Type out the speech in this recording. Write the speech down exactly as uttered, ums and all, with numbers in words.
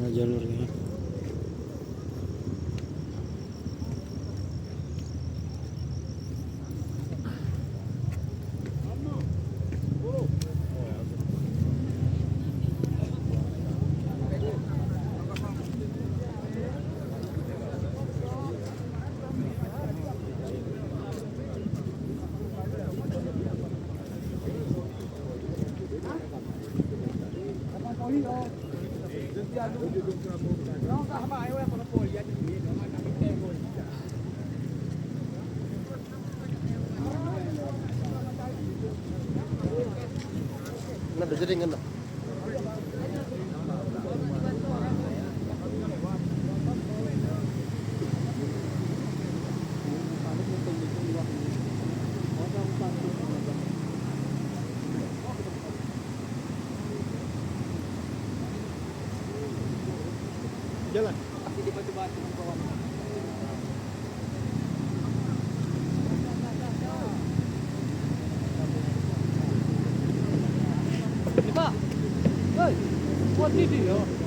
Jalur ni. Nah, udah jadi kan dah? Jalan. Ni, Pak. Hei, buat ni dia.